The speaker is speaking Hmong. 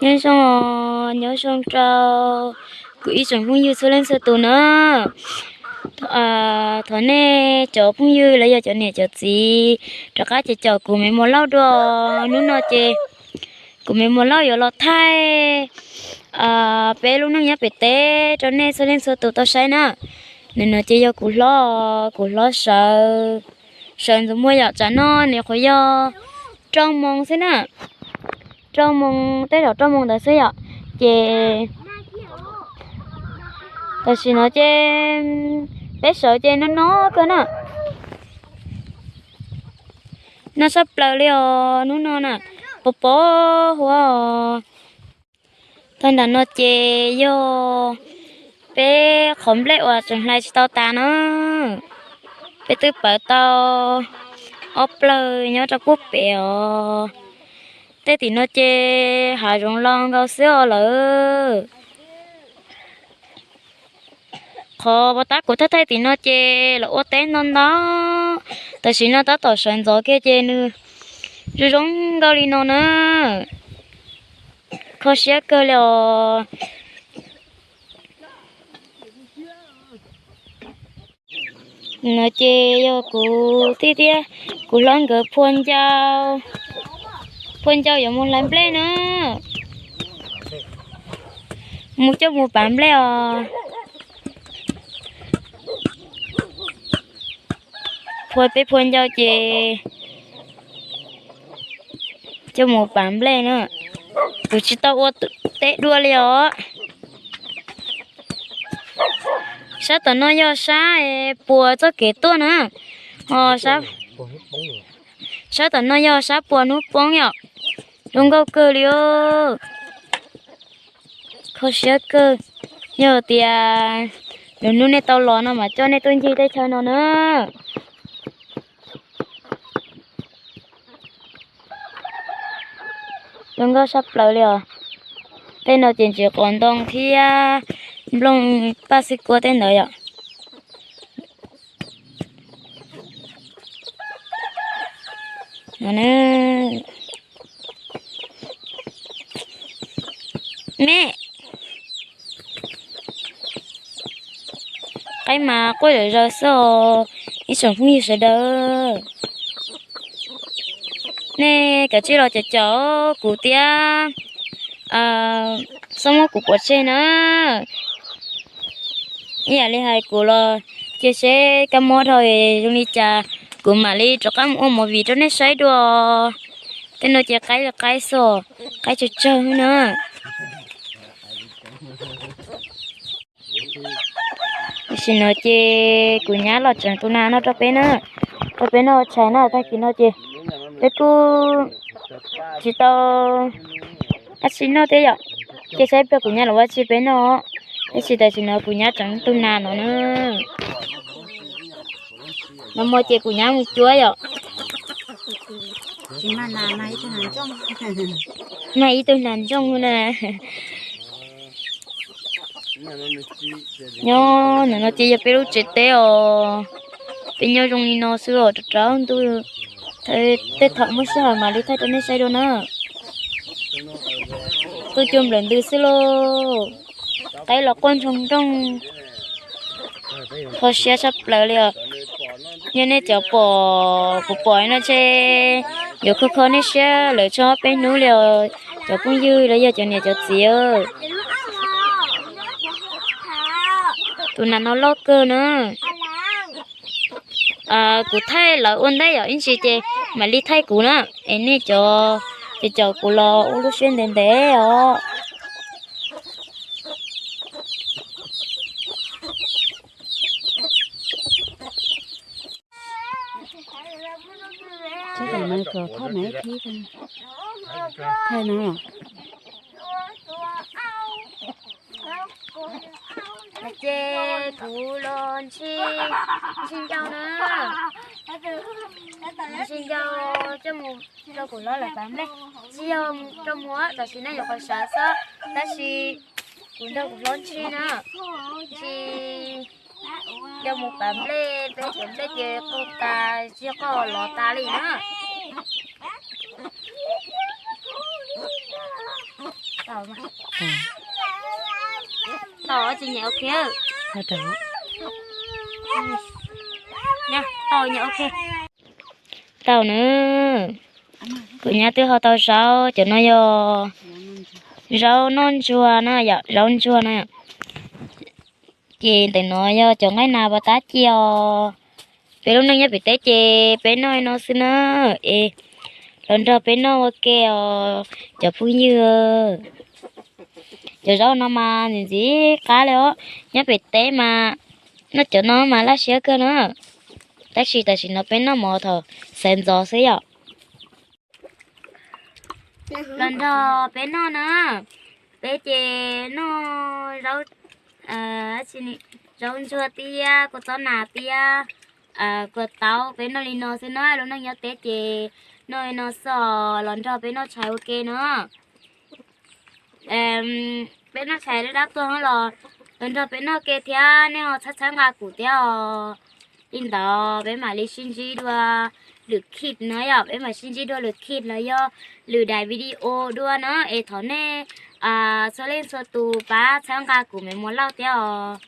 Nyob zoo, nyob zoo rau kuv ib tsoom phooj ywg txhua leej txhua tus na. Thov nej cov phooj ywg los yog cov niam cov txiv rov qab ces caum kuv me muam Lauj dua. Hnub no ces kuv me muam Lauj yuav los thaij peb lub neej nyob pem teb rau nej txhua leej txhua tus tau saib na. Nim no ces yog kuv hlob, kuv hlob sawv, sawv ntxuav muag yom, tsam no nim qhuav yog rau moos xwb na. Rau moos, tej zaum rau moos ntawd xwb yom. Ces tam sim no ces peb sawv ces no no kawg na. No sab plaws li os hnub no na, pos pos huab os. Tag nram no ces yog peb qhov nplej uas tseem hlais tsis tau tas na. Peb twb pawv tau ob plawg nyob rau puag pem os. Tej tim no ces hav zoov los nkaus xwb os lawm. Qhov pov tab kuv thaij thaij tim no ces los ua teb ntau ntau. Tam sim no tab tom sawv ntxov kiag ces nws zoo zoo nkauj li no na. Kho siab kawg li os. No ces yog kuv tij thiab kuv hlob nkawd phua ncau, phua ncau yuav mus hlais nplej na. Mus coj mus pav nplej os. Phua peb phua ncau ces coj mus pav nplej na. Kuv tsis tau ua teb dua li os. Sab tom no yog sab puas txoj kev tuaj na. Ho sab tom no yog sab puas hnub poob yom. Zoo nkauj kawg li os. Kho siab kawg. Yog tias lwm hnub nej tau los no mas coj nej tuaj ncig tej chaw no na. Zoo nkauj sab plaws li os. Tej no ces ntsis qos ntoo thiab nplooj paj xib kuab tej ntawd yom. Me qaib mas quaj zom zaws xwb os ib tsoom phooj ywg sawv daws. Nej kav tsij los caum caum kuv thiab, txhob muab kuv pov tseg na. Ib yam li hais kuv los cia seb kab mob dhau zoo li cas kuv mam li rov qab mus ua movie rau nej saib dua. Tej no ces qaib li qaib xwb, qaib tsawg tsawg na. Tam sim no ces kuv nyab los tseev tus nas no rau peb na, rau peb noj tshais na. Tag kis no ces peb kuj tsis tau dab tsi noj thiab yom, ces saib pliag kuv nyab los ua tsi peb noj. Tab sis tam sim no kuv nyab tseev tus nas no na. Nag hmo ces kuv nyab mus cuab yom. Mag ib tug nas ntsooj na. Nyob ntawm no ces yog peb lub tsev teb os. Peb nyob zoo li no xwb os, rau rau ntuj. Tej thaum muaj sij hawm mam li thaij rau nej saib dua na. Tuaj cuag nplawm ntws xwb lauj. Qaib los quaj ntsoog nrooj, kho siab tshaj plaws li os. Yog nej cov pom kuv pom no ntshe yuav kho kho nej siab lawm txog ob peb hnub li os cov phooj ywg los yog cov niam cov txiv. Tus nas no loj kawg na. Kuv thaij lawv ua ntej yom, ib ntsis ces mam li thaij kuv na. Es nej cov, ces caum kuv los ua lub siab ntev ntev os. Ces kuv los ntshi, ntshi ncau na. Ntshi ncau coj mus rau kuv hlob lawv pav nplej. Tsis yog rau mus, tam sim no yuav qhov sawv xwb, tab sis kuv nrog kuv hlob ntshi na. Ntshi ncau mus pav nplej, peb cov nplej ces qaug tas, tsis qaug los tas li na. Tau, tsis nyam ok. Tau nyam ok. Tau na. Kuv nyab twb hau tau zaub, cov no yog zaub noj ntsuag na yom, zaub ntsuag na. Ces ntawm no yog cov nqaij nas pas tab ci os. Peb lub neej nyob pem teb ces peb noj li no xwb na. Es los nrog peb noj ua ke os cov phooj ywg. Cov zaub no mas ntxim ntxim qab li os, nyob pem teb mas noj cov no mas laj siab kawg na. Tab sis tam sim no peb noj mov thaum sawv ntxov xwb yom. Los nrog peb noj na, peb ces noj zaub, zaub ntsuag thiab kua txob nas thiab kua taub, peb noj li no xwb na. Lub neej nyob teb ces noj li no xwb os, los nrog peb noj tshais ua ke na. Peb noj tshais dab dab tuag los, los nrog peb noj ke thiab, nej ho txhawb txhawb nqa kuv thiab os. Li ntawd peb mam li sib ntsib dua lwm clip na yom, peb mam sib ntsib dua lwm clip los yog lwm daim video dua na. Es thov nej txhua leej txhua tus pab txhawb nqa kuv me muam Lauj thiab os.